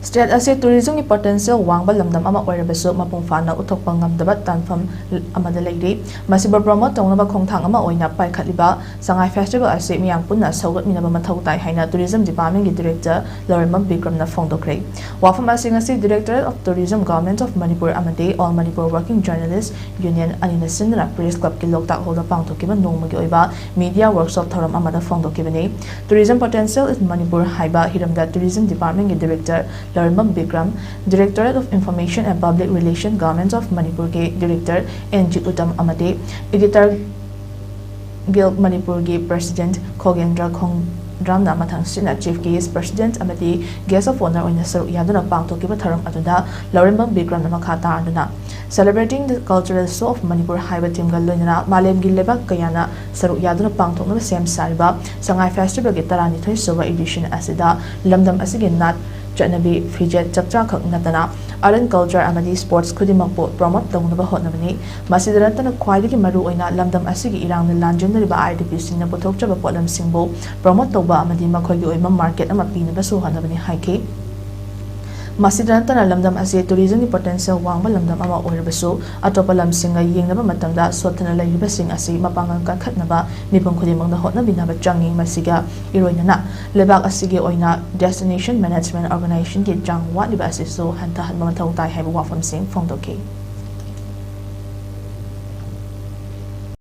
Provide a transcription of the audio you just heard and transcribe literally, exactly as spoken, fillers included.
State ꯑꯁꯤ tourismꯒꯤ potential ꯋꯥꯡꯕ ꯂꯝꯗꯝ ꯑꯃ ꯑꯣꯏꯔꯕꯁꯨ ꯃꯄꯨꯡ ꯐꯥꯅ ꯎꯠꯊꯣꯛꯄ ꯉꯝꯗꯕ ꯇꯥꯟꯐꯝ ꯑꯃꯗ ꯂꯩꯔꯤ꯫ ꯃꯁꯤꯕꯨ promote ꯇꯧꯅꯕ ꯈꯣꯡꯊꯥꯡ ꯑꯃ ꯑꯣꯏꯅ ꯄꯥꯏꯈꯠꯂꯤꯕ ꯁꯉꯥꯏ festival ꯑꯁꯤ ꯃꯤꯌꯥꯝ ꯄꯨꯟꯅ ꯁꯧꯒꯠꯃꯤꯟꯅꯕ ꯃꯊꯧ ꯇꯥꯏ ꯍꯥꯏꯅ tourism departmentꯀꯤ director ꯂꯧꯔꯦꯝꯕꯝ ꯕꯤꯀ꯭ꯔꯝꯅ ꯐꯣꯡꯗꯣꯛꯈ꯭ꯔꯦ꯫ ꯋꯥꯐꯝ ꯑꯁꯤ ꯉꯁꯤ Directorate of Tourism, Government of Manipur ꯑꯃꯗꯤ All Manipur Working Journalist Union ꯑꯅꯤꯅ ꯁꯤꯟꯗꯨꯅ Press Clubꯀꯤ ꯂꯣꯛꯇꯥꯛ hallꯗ ꯄꯥꯡꯊꯣꯛꯈꯤꯕ ꯅꯣꯡꯃꯒꯤ ꯑꯣꯏꯕ media workshop ꯊꯧꯔꯝ ꯑꯃꯗ ꯐꯣꯡꯗꯣꯛꯈꯤꯕꯅꯤ꯫ Tourism Potential in Manipur ꯍꯥꯏꯕ ꯍꯤꯔꯝꯗ tourism departmentꯀꯤ director Lourembam Bikram, Directorate of Information and Public Relation, Government of Manipurꯒꯤ director ꯑꯦꯟ ꯖꯤ ꯎꯇꯝ ꯑꯃꯗꯤ editor Guild Manipurꯒꯤ president ꯈꯣꯒꯦꯟꯗ꯭ꯔ ꯈꯣꯡꯗ꯭ꯔꯝꯅ ꯃꯊꯪꯁꯤꯠꯅ chief guest, president ꯑꯃꯗꯤ guest of honour ꯑꯣꯏꯅ ꯁꯔꯨꯛ ꯌꯥꯗꯨꯅ ꯄꯥꯡꯊꯣꯛꯈꯤꯕ ꯊꯧꯔꯝ ꯑꯗꯨꯗ ꯂꯧꯔꯦꯝꯕꯝ ꯕꯤꯀ꯭ꯔꯝꯅ ꯃꯈꯥ ꯇꯥꯗꯨꯅ, Celebrating the Cultural Show of Manipur ꯍꯥꯏꯕ themeꯒ ꯂꯣꯏꯅꯅ ꯃꯥꯂꯦꯝꯒꯤ ꯂꯩꯕꯥꯛ ꯀꯌꯥꯅ ꯁꯔꯨꯛ ꯌꯥꯗꯨꯅ ꯄꯥꯡꯊꯣꯛꯅꯕ ꯁꯦꯝ ꯁꯥꯔꯤꯕ ꯁꯉꯥꯏ festivalꯒꯤ ꯇꯔꯥꯅꯤꯊꯣꯏ ꯁꯨꯕ edition ꯑꯁꯤꯗ ꯂꯝꯗꯝ ꯑꯁꯤꯒꯤ ꯅꯥꯠ, ꯆꯠꯅꯕꯤ, ꯐꯤꯖꯦꯠ ꯆꯛꯆꯥꯈꯛ ꯅꯠꯇꯅ art and culture ꯑꯃꯗꯤ sports ꯈꯨꯗꯤꯡꯃꯛꯄꯨ promote ꯇꯧꯅꯕ ꯍꯣꯠꯅꯕꯅꯤ꯫ ꯃꯁꯤꯗ ꯅꯠꯇꯅ ꯈ꯭ꯋꯥꯏꯗꯒꯤ ꯃꯔꯨ ꯑꯣꯏꯅ ꯂꯝꯗꯝ ꯑꯁꯤꯒꯤ ꯏꯔꯥꯡꯅ ꯂꯥꯟꯖꯦꯟꯅꯔꯤꯕ I D Pꯁꯤꯡꯅ ꯄꯨꯊꯣꯛꯆꯕ ꯄꯣꯠꯂꯝꯁꯤꯡꯕꯨ promote ꯇꯧꯕ ꯑꯃꯗꯤ ꯃꯈꯣꯏꯒꯤ ꯑꯣꯏꯕ market ꯑꯃ ꯄꯤꯅꯕꯁꯨ ꯍꯣꯠꯅꯕꯅꯤ ꯍꯥꯏꯈꯤ꯫ ꯃꯁꯤꯗ ꯅꯠꯇꯅ ꯂꯝꯗꯝ ꯑꯁꯤ tourismꯒꯤ potential ꯋꯥꯡꯕ ꯂꯝꯗꯝ ꯑꯃ ꯑꯣꯏꯔꯕꯁꯨ ꯑꯇꯣꯞꯄ ꯂꯝꯁꯤꯡꯒ ꯌꯦꯡꯅꯕ ꯃꯇꯝꯗ ꯁꯣꯠꯊꯅ ꯂꯩꯔꯤꯕꯁꯤꯡ ꯑꯁꯤ ꯃꯄꯥꯡꯒꯜ ꯀꯟꯈꯠꯅꯕ ꯃꯤꯄꯨꯝ ꯈꯨꯗꯤꯡꯃꯛꯅ ꯍꯣꯠꯅꯕꯤꯅꯕ ꯆꯪꯏ꯫ ꯃꯁꯤꯒ ꯏꯔꯣꯏꯅꯅ ꯂꯩꯕꯥꯛ ꯑꯁꯤꯒꯤ ꯑꯣꯏꯅ Destination Management Organisationꯒꯤ ꯆꯥꯡ ꯋꯥꯠꯂꯤꯕ ꯑꯁꯤꯁꯨ ꯍꯟꯊꯍꯟꯕ ꯃꯊꯧ ꯇꯥꯏ ꯍꯥꯏꯕ ꯋꯥꯐꯝꯁꯤꯡ ꯐꯣꯡꯗꯣꯛꯈꯤ꯫